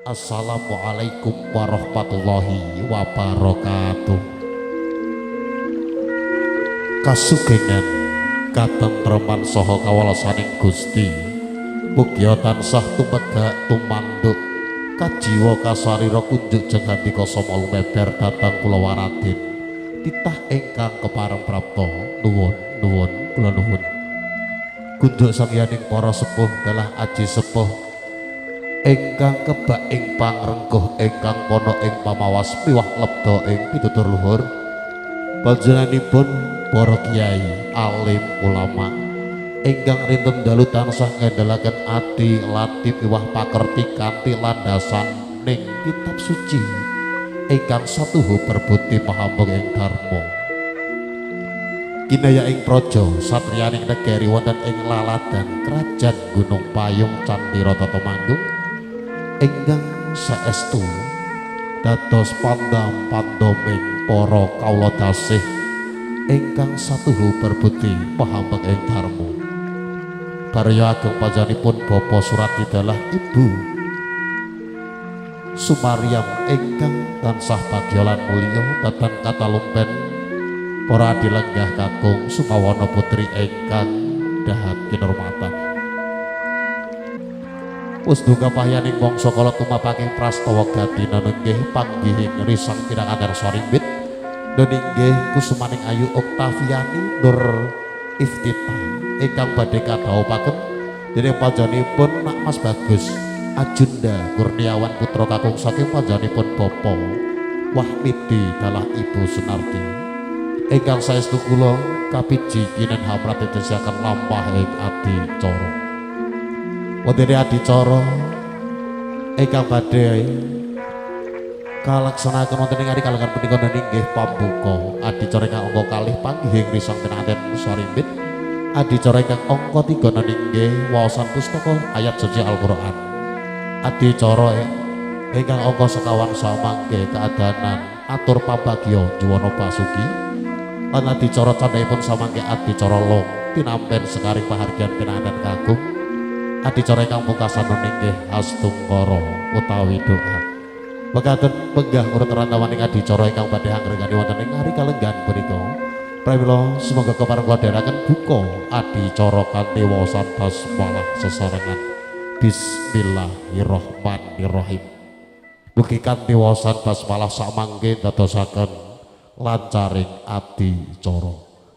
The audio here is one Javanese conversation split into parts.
Assalamualaikum warahmatullahi wabarakatuh. Kasugengan katentreman saha kawelasaning Gusti mugia tansah tumegak tumanduk kajiwa kasarira kunjuk jengandika sama lumeber dhateng kula waradin titah ingkang kepareng prapta. Nuwun nuwun kula nuwun. Kunjuk sangyaning para sepuh dalah aji sepuh ingkang kebak ing pangrengkuh ingkang pana ing pamawas miwah lebda ing pitutur luhur. Panjenenganipun para kiai, alim, ulama ingkang rinten dalu tansah ngendalaken ati latif miwah pakerti kanthi landasan ning kitab suci ingkang satuhu berbukti mahambung ing dharma. Kinaya ing praja satriyaning negari wonten ing laladan kerajaan Gunung Payung Candira Tata Manggung ingkang saestu dados pandam pandoming para kawula dasih ingkang satuhu berbudi mahambeng ing dharma. Barya ageng panjenenganipun Bapak Surati dalah Ibu Sumaryam ingkang tansah bagya lan mulya dhateng katalumpen para adi lenggah kakung sumawana putri ingkang dahat kinurmatan. Wis duka pahyaning mangsa kala tumapaking prastawa gadina nggih panggihing risang pinanganten sarimbit dan inggih kusumaning ayu Oktaviani Nur Iftitah ingkang badhe kadhawuhaken dening panjenenganipun Nak Mas Bagus Ajunda Kurniawan putra kakung saking panjenenganipun Bapak Wahmidi dalah Ibu Sunardi ingkang saestu kula kapiji kinen hamratesiaken lampah ing adicara. Wonten adicara ingkang badhe kalaksanakaken wonten ing kalengan punika inggih pambuka adicara ingkang angka kalih panggihing risang pinanganten sarimbit, adicara ingkang angka 3 inggih waosan pustaka ayat suci Al-Qur'an, adicara ingkang angka sekawan samangke keadanan atur pambagya juwana basuki lan adicara candhaipun samangke adicara long tinampen sekaring pahargyan pinanganten kakung, adicara ingkang pungkasan inggih astungkara utawi doa. Mekaten penggah urut rantawaning adicara ingkang badhe anggregani wonten ing hari kalenggan punika. Pramila semoga kepareng kula dherekaken buka adicara kanthi waosan basmalah sesarengan. Bismillahirrahmanirrahim. Mugi kanthi waosan basmalah samangke dadosaken lancaring adicara.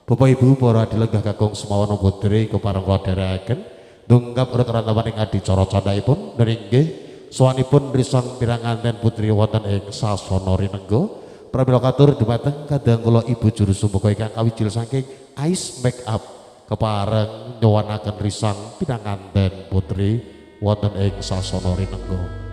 Bapak Ibu para adilenggah kakung semawana putri kepareng kula dherekaken dongkap urut rantawaning adicara candhaipun inggih sowanipun risang pinanganten putri wonten ing sasana rinengga. Pramila katur dumateng kadang kula Ibu juru sumbuka ingkang kawijil saking Ais Make Up kepareng nyuwunaken risang pinanganten putri wonten ing sasana rinengga.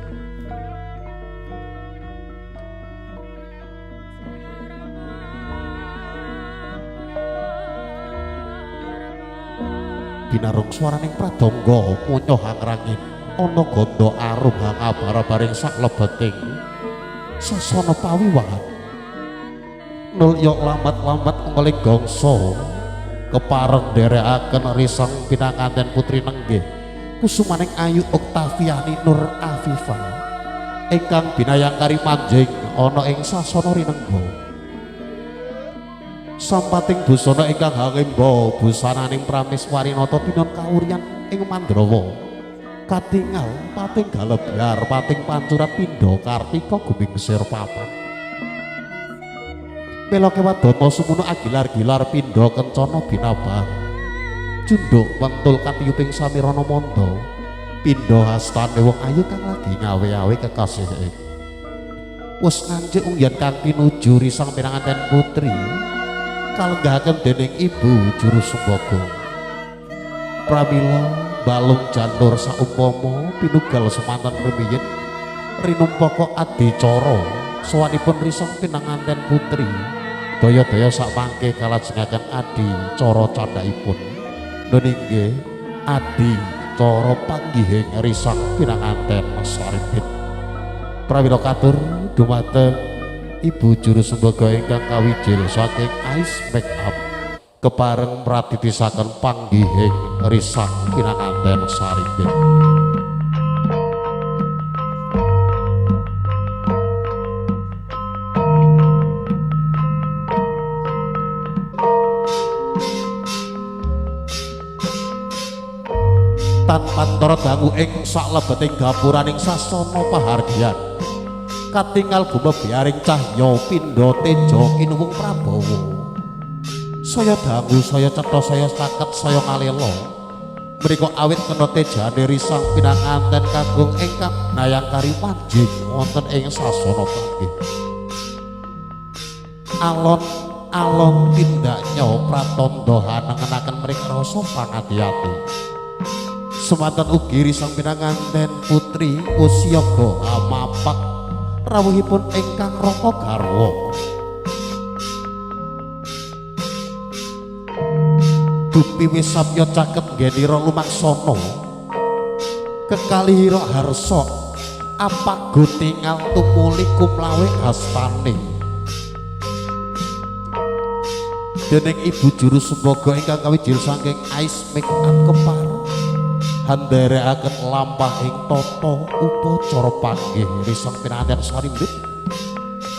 Binarung swaraning pradangga munyoh angrangin ana ganda arum hangabara-baring saklebeting sasana pawiwahan. Nulya lambat-lambat ngeling gangsa kepareng nderekaken risang pinanganten putri nenggih kusumaning ayu Oktaviani Nur Afifah ingkang binayangkari manjing ana ing sasana rinengga. Sampating busana ingkang hangimba busananing prameswari nata tinon kawuryan ing Mandrawa katingal pating galebyar pating pancurat pindha kartika gumingsir papan meloke wadana sumunu agilar-gilar pindha kencana binabar cunduk wentul katiyuping samirana manda pindha hastane wong ayu kang lagi ngawe-awe kekasihe. Wis ngancik ungyan kang pinuju risang pinanganten putri kalenggahaken dening Ibu Juru Sumbaga. Pramila balung janur saumpama pinugal semanten rumiyin rinumpaka adicara sowanipun risang pinanganten putri daya-daya sakmangke kalajengaken adicara candhaipun. Nun inggih adicara panggihing risang pinanganten sarimbit. Pramila katur dumateng Ibu Juru Sumbaga ingkang kawijil saking Ais Make Up kepareng pratitisaken panggihing risang pinanganten sarimbit. Kabutan pantara dangu ing saklebeting gapuraning sasana pahargyan. Katingal gumebiaring cahya pindha teja kinuwung prabawa. Saya dangu, saya cetha, saya caket, saya ngalela. Mriko awit kena tejane risang pinanganten kakung ingkang nayangkari manjing wonten ing sasana panggih. Alon alon tindaknya pratandha hanengenaken mring rasa pangati-ati. Semanten ugi risang pinanganten putri usiyaga amapak rawuhipun ingkang raka garwa. Dupi wisapya caket nggenira lumaksana. Kekalihira harsa apago tingal tumuli kumlawe hastane. Dening ibu juru semboga ingkang kawijil saking Ais Make Up Kepar handerekaken lampah ing tata upacara panggih risang pinanganten sarimbit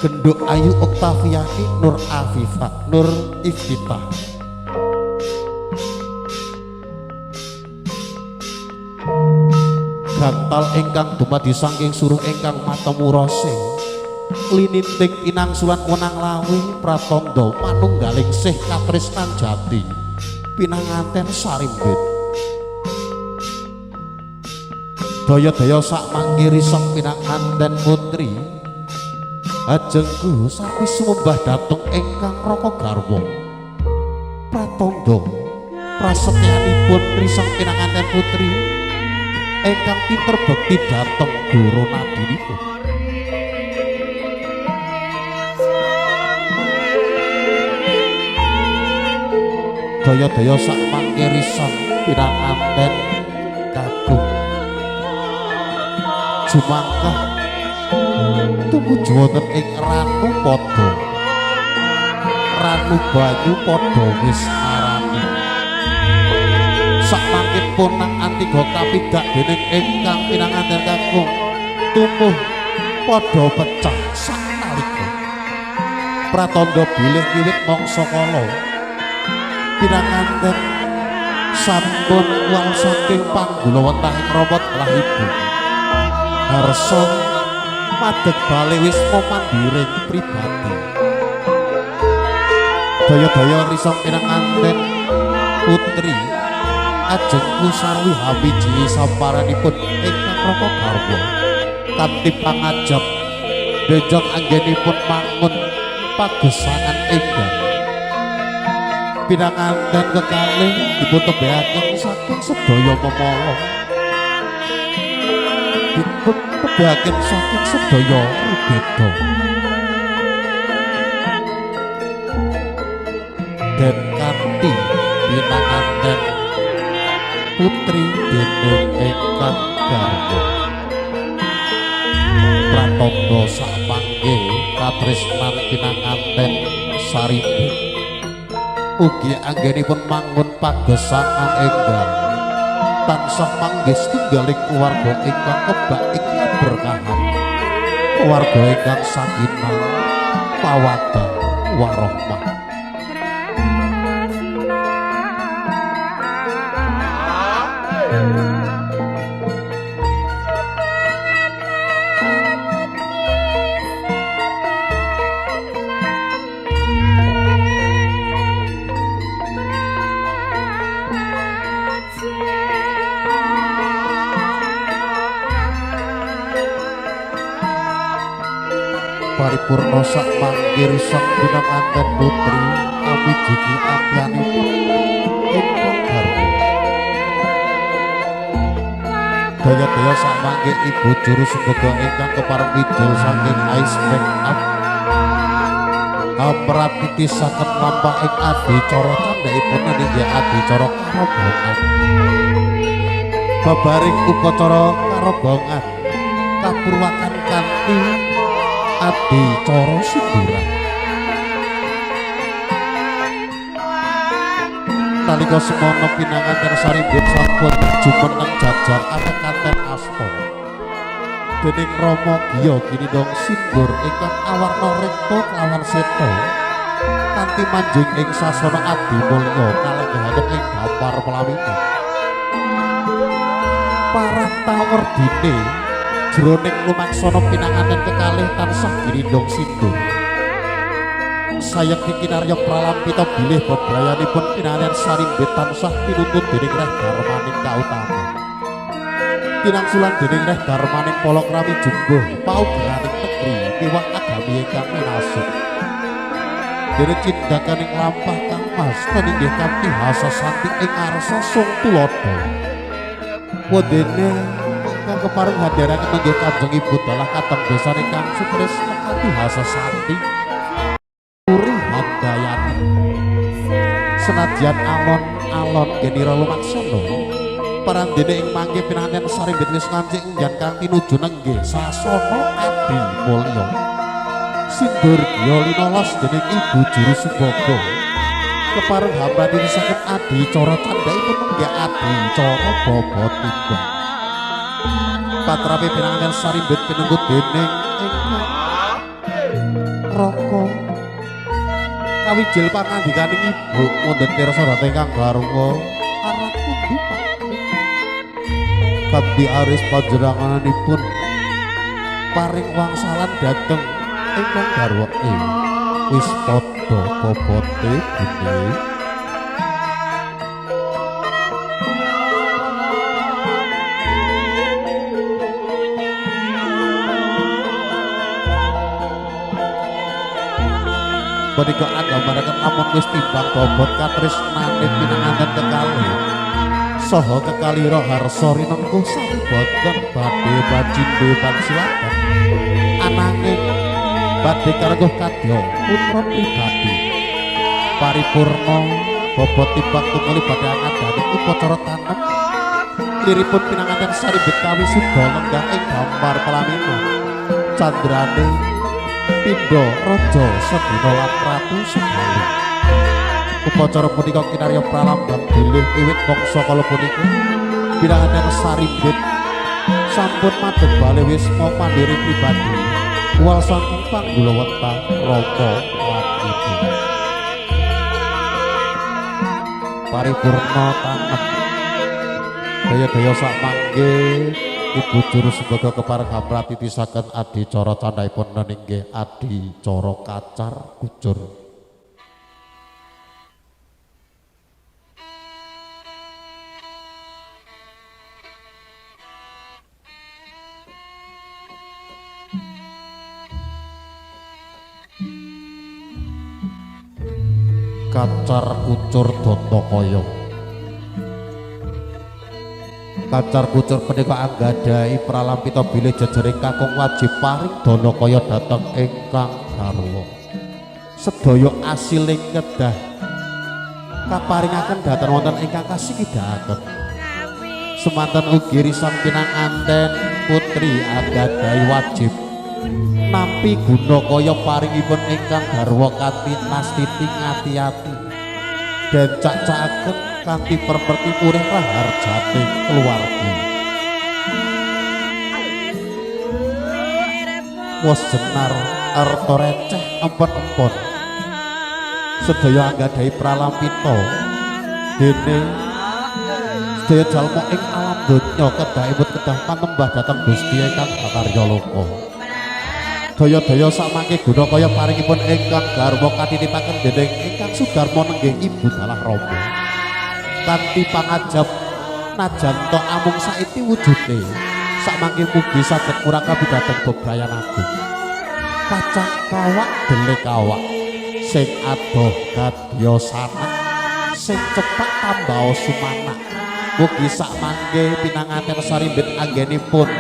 Genduk Ayu Oktaviani Nur Afifah Nur Iftitah. Gantal ingkang dumadi saking suruh ingkang matemu rase lininting pinangsulan wenang lawe pratandha manunggaling sih katresnan jati pinanganten sarimbit. Daya-daya sak mangke risang pinanganten putri ajengku sapi sumembah dhateng ingkang raka garwa. Pratandha prasetyanipun risang pinanganten putri ingkang pinter bekti dhateng guru nadinipun. Daya-daya sak mangke risang pinanganten kakung jumangkah tumuju wonten ing ranu padha ranu banyu padha wis arani. Sak mangke ponang antiga kapidak dening ingkang pinanganten kakung tumuh padha pecah saknalika. Pratandha bilih wiwit mangsa kala pinanganten sampun wal saking panggulawentahing Rama lah ibu. Harsa madeg bali wisma mandiring pribadi. Daya-daya risang pinanganten putri ajengku sarwi hawiji samparanipun ingkang raka garwa kanthi pangajap benjang anggenipun mangun pagesangan enggal. Pinanganten kekalih dipun tembeaken saking sedaya memala. Dipun tembeaken saking sedaya rubeda. Den kanthi pinanganten putri dening ingkang garwa. Pratandha samangke katresnan pinanganten sarimbit ugi anggenipun mangun pagesangan enggal tansah manggih setunggaling keluarga ingkang kebak ing kaberkahan, keluarga ingkang sakinah mawaddah warahmah. Paripurna sak mangke risang pinanganten putri awijiki ampianipun ingkang garwa. Daya-daya sak mangke ibu juru semboga ingkang kepareng wijil saking Ais Make Up amratiti saged lampah ing adicara candhakipun inggih adicara karobongan. Babaring upacara karobongan kapurwakan kanthi adicara sinduran. Nalika semono pinanganten sarimbit sampun jumeneng jajar atekaten asta. Dening Rama Giya ginindong sindur ingkang awarna rekta kelawan seta kanthi manjing ing sasana adimulya kalenggahaken ing damar pelaminan. Parantawerdine jroning lumaksana pinanganten kekalih tansah girindong sindhu. Sayekti kinarya pralampita bilih bebrayanipun pinanganten sarimbit tansah pinuntun dening Reh Darmaning kautama. Tinangsulan dening Reh Darmaning palakrami jumbuh paugeraning negeri miwah agami ingkang minasuk. Dene cindakaning lampah kang mas teninggih kanthi hasa santi ing ngarsa sung tuladha. Wondene ingkang kepareng hadheraken nenggih Kanjeng Ibu dalah kadang besan ingkang sutresna kanthi hasa santi Puri Handayani. Senadyan alon-alon genira lumaksana parandene ing mangke pinanganten sarimbit wis ngancik enggan kang tinuju nenggih sasana adi mulya. Sindur giya linolos dening Ibu Juru Sumbaga kepareng hamrati saged adicara candhaipun nenggih adicara bobot timbang. Patrapi pinanganten sarimbit pinunggu dening ingkang Raka kawijil pangandikaning ibu mundhut pirsa dhateng kang garwa arat pundi Pak? Kabdi aris panjenenganipun paring wangsalan dhateng ingkang garwa wis padha bobote bune. Punika anggambaraken lamun wis timbang bobot katresnane pinanganten kekalih saha kekalira harsa rinengkuh sami boten badhe bajindhe pansilaken ananging badhe karengguh kadya putra pribadi. Paripurna bobot timbang tumuli badhe angadani upacara tanem liripun pinanganten sarimbit kawisuda lenggah ing gambar pelaminan candrane pindha raja Sedina lan Ratu Segalu. Upacara punika kinarya pralambang bilih wiwit mangsa kala punika pinanganten sarimbit sampun madeg bale wisma mandiri pribadi wal saking panggulawentah rama lan ibu. Paripurna tanem daya-daya sak mangke Ibu Juru Sumbaga kepareng hamratitisaken adicara candhaipun neninggih adicara kacar kucur. Kacar kucur Dantakaya. Kacar kucur punika anggadhahi pralampita bilih jejering kakung wajib paring dana kaya dhateng ingkang garwa. Sedaya asiling kedah kaparingaken dhateng wonten ingkang kasikidhaken. Semanten ugi risang pinanganten putri anggadhahi wajib nampi guna kaya paringipun ingkang garwa kanthi nastiti ngati-ati den cak-cakaken kanthi perperti murih raharjaning keluargi. Wos jenar arta receh empon-empon sedaya anggadhahi pralampita dene sedaya jalma ing alam donya kedah imut kedah panembah dhateng Gusti ingkang makarya loka. Daya-daya samangke guna kaya paringipun ingkang garwa katitipaken dening ingkang Sudarma nenggih Ibu dalah Rama. Kanthi pangajap najan to amung saiti wujude samangke mugi saged murakabi dhateng bebrayan agung. Kacang kawak dele kawak sing adoh kadya sanak sing cepak tambah sumanak. Mugi sakmangke pinanganten sarimbit anggenipun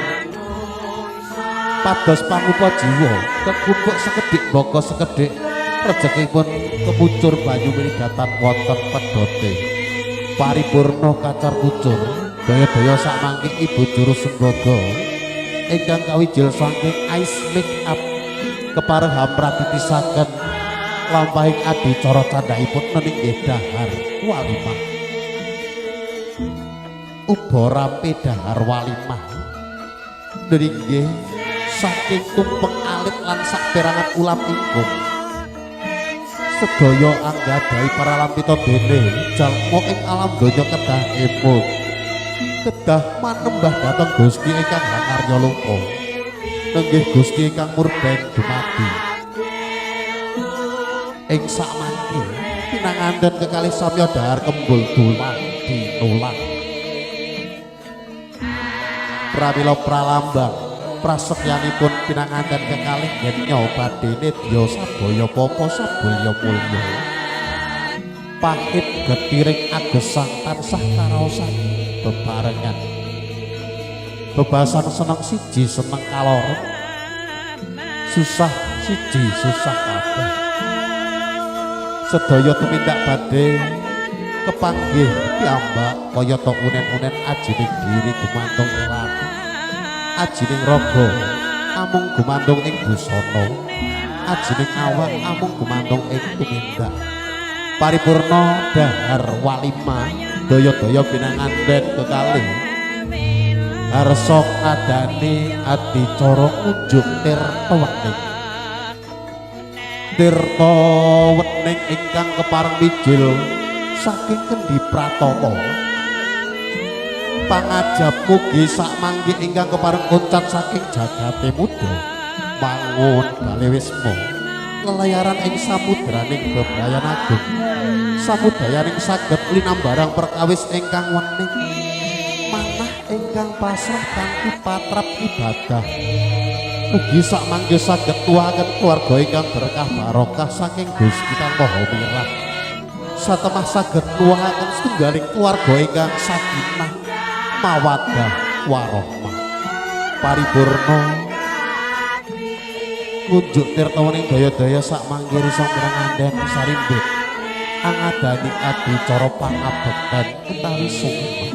pados pangupa jiwa kekumpuk sekedhik baka sekedhik rejekipun kemucur banyu minidatan wonten pedhote. Paripurna kacar kucur daya-daya sakmangke Ibu Juru Sumbaga ingkang kawijil saking Ice Make Up kepareng hamratitisaken lampahing adicara candhaipun neninggih dahar walimah. Uba rampe dahar walimah neninggih saking tumpeng alit lan saperangan ulam ingkung. Sedaya anggadhahi paralampita dene jalma ing alam donya kedah emut. Kedah manembah dhateng Gusti ingkang hangarya loka. Nenggih Gusti ingkang murbeng dumadi. Ing sakmangke pinanganten kekalih samya dhahar kembul dulang dinulang. Pramila pralambang prasetyanipun pinanganten kekalih genya badhe nedya sabaya papa sabulya mulya. Pahit getiring agesang tansah karaosan bebarengan. Bebasan seneng siji seneng kaloro, susah siji susah kabeh. Sedaya tumindak badhe kepanggih piyambak kayata unen-unen ajining diri gumantung ing laku, ajining raga amung gumantung ing busana, ajining awak amung gumantung ing tumindak. Paripurna dahar walima daya-daya pinanganten kekalih harsa ngadani adicara ngunjuk tirta wening. Tirta wening ingkang kepareng mijil saking Kendhi Pratama. Pangajap mugi sakmangke ingkang kepareng koncat saking jagate muda mangun bale wisma lelayaran ing samudraning bebrayan agung, samudayaning saged linambarang perkawis ingkang wening, manah ingkang pasrah kanthi patrap ibadah. Mugi sakmangke saged tuwaken keluarga ingkang berkah barokah saking Gusti Kang Maha Mirah. Satemah saged nuwuhaken setunggaling keluarga ingkang sakinah mawaddah warahmah. Paripurna ngunjuk tirta wening daya-daya sakmangke risa pinanganten sarimbit angadani adicara pangabekten utawi sukma.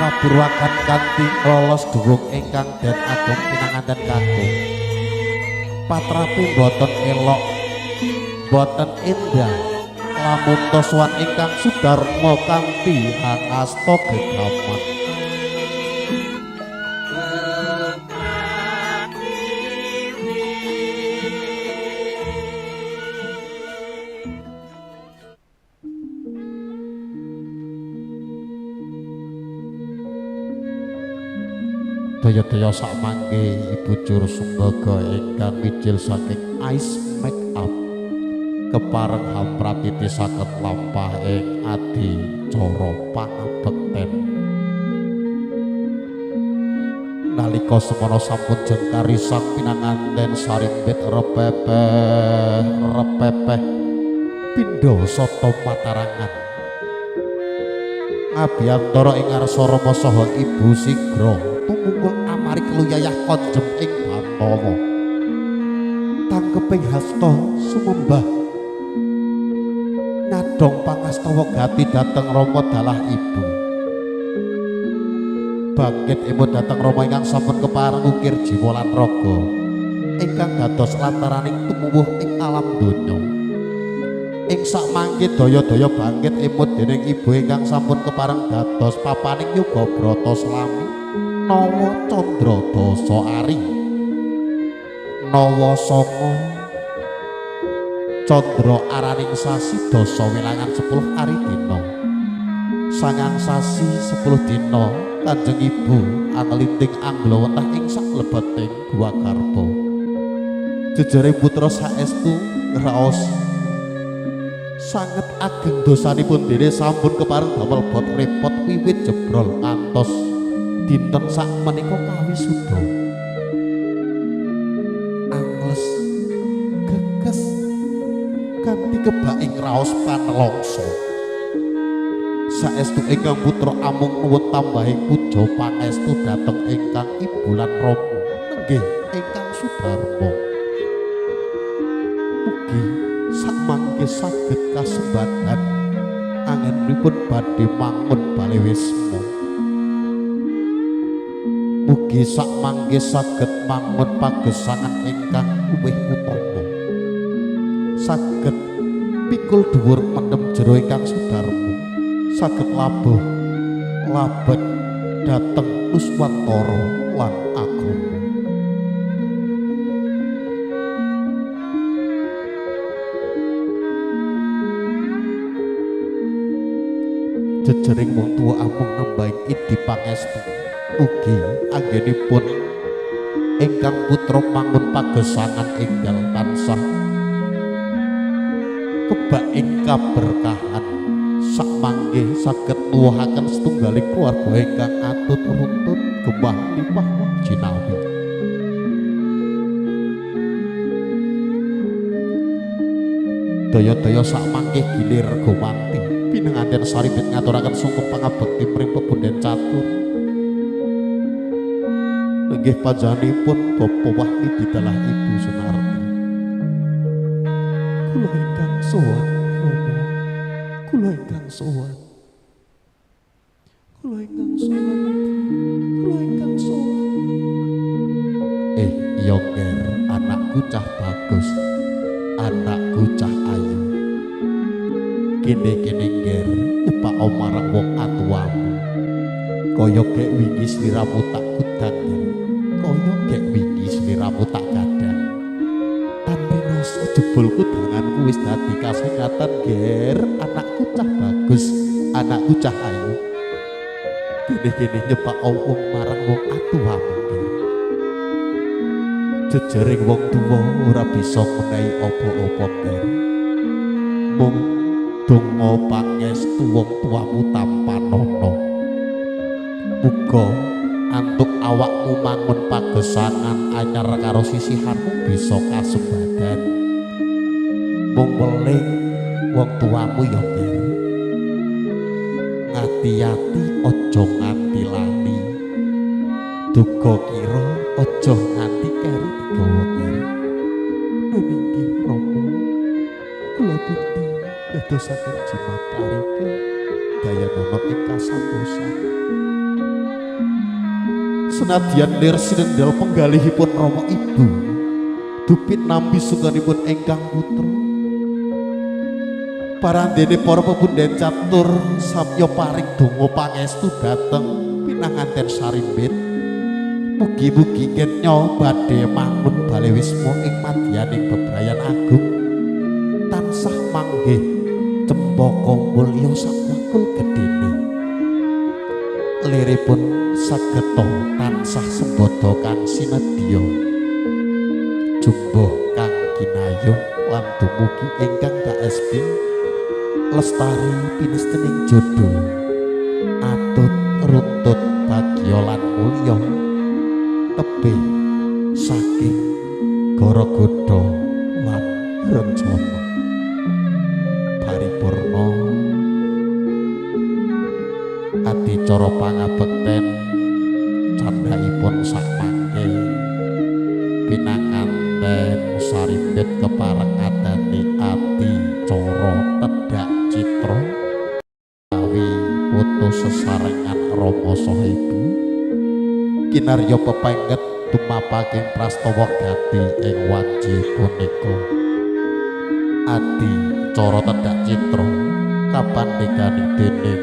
Kaburwakan kanthi lolos dhuwung ingkang den ageng pinanganten kakung. Patrapi boten elok, boten endah, lamun tosuwan ingkang sudarma kanthi hangasta gegaman. Daya-daya sakmangke Ibu Juru Sumbaga ingkang mijil saking Ice Make Up kepareng hampratiti saged lampah ing adicara pangabekten. Nalika semana sampun jengkari sang pinanganten sarimbit repepeh repepeh pindha sata matarangan. Ngabiyantara ing ngarsa Rama saha Ibu sigra tumungkul amari kluyayah konjem ing Bantawa. Tangkeping hasta sumembah ngadong pangastawa gati dhateng Rama dalah Ibu. Bangkit emut dhateng Rama ingkang sampun kepareng ukir jiwa lan raga ingkang dados lantaraning tumuwuh ing alam donya. Ing sakmangke daya-daya bangkit emut dening Ibu ingkang sampun kepareng dados papaning yoga brata slami Nawa Candra Dasa Ari. Nawa sanga candra araning sasi dasa wilangan 10 ari dina. Sangang sasi 10 dina Kanjeng Ibu anglinting anglowetah ing saklebeting Gua Garba. Jejere putra saestu ngraos sanget ageng dosanipun dene sampun kepareng damel bot repot wiwit jebrol ngantos dinten sakmenika kawisuda. Angles geges kanthi kebaking raos panelongso. Saestu ingkang putra amung nuwun tambahing puja pangestu dhateng ingkang ibu lan rama nenggih ingkang sudarma. Mugi sakmangke saged kasembadan anggenipun badhe mangun bale wisma. Mugi sakmangke saged mangun pagesangan ingkang luwih utama. Saged pikul dhuwur mendem jero ingkang sudarma. Saged labuh labet dhateng nuswantara lan agama. Jejering wong tuwa amung nembahing idi pangestu. Mugi anggenipun ingkang putra mangun pagesangan enggal tansah kebak ing kaberkahan sakmangke saged nuwuhaken setunggaling keluarga ingkang atut runtut gemah lipah jinawi. Daya-daya sakmangke gilir gumanti pinanganten sarimbit ngaturaken sungkem pangabekti mring pepunden catur. Nenggih panjenenganipun Bapak Wahmi didalah Ibu Sunarti. Kula ingkang sowan Rama, kula ingkang sowan. Kula ingkang sowan Ibu, kula ingkang sowan. Iya nger, anakku cah bagus, anakku cah ayu. Kene-kene nger nyepak marang wong atuwamu. Kaya gek wingi sliramu tak kudang nger. Kaya gek wingi sliramu tak gadang. Tan rinoso jebul kudanganku wis dadi kasengatan ger, anakku cah bagus, anakku cah ayu. Kene-kene nyepak wong marang wong atuwamu nger. Jejering wong tuwa ora bisa menehi apa-apa nger. Mung donga pangestu wong tuamu tampanana. Muga antuk awakmu mangun pagesangan anyar karo sisihanmu bisa kasembadan. Mung weling wong tuamu ya nger. Ngati-ati aja nganti lali. Duga kira aja nganti keri digawa nger. Nun inggih Rama, kula pundi dadosaken jimat taripe dayanana ing kasantosan. Senadyan lir sinendel penggalihipun Rama Ibu, dupit nampi sungkanipun ingkang putra. Parandene para pepunden catur samya paring donga pangestu dhateng pinanganten sarimbit. Mugi-mugi kenya badhe mangun bale wisma ing madyaning bebrayan agung tansah manggih cempaka mulya sakwakul gedene. Liripun sageta tansah sembada kang sinedya jumbuh kang kinayung lan dumugi ingkang KSP lestari pinestening jodho atut runtut bagya lan mulya tebih saking gara-godha lan rencana. Paripurna adicara pangabekten candhaipun sakmangke pinanganten sarimbit kepareng adani adicara tedhak citra utawi foto sesarengan Rama saha Ibu kinarya pepengket tumapaking prastawa gati ing wanci punika. Adicara tedhak citra kapandhekani dening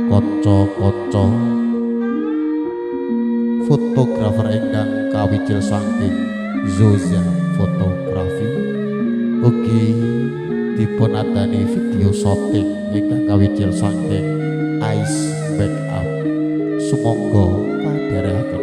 kanca-kanca fotografer ingkang kawijil saking Zoza Fotografi, ugi dipun adani video shooting ingkang kawijil saking Ice Backup. Sumangga kadherekaken.